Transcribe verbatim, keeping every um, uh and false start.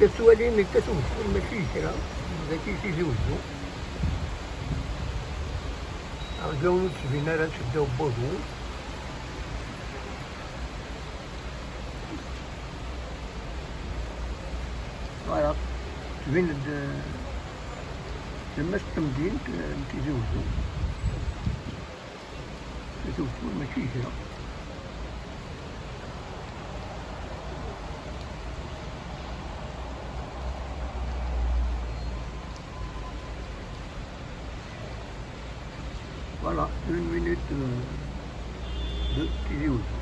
Tettwalim yekkat ugeffur mačči d kra, dagi Tizi Wezzu. Arǧaw ur d-tbin ara seg ddaw n wagu. Voilà, tbin-d, eh, tlemmast n temdint, eh, n Tizi Wezzu. Yekkat ugeffur mačči d kra. Voilà, une minute, euh, de Tizi Wezzu.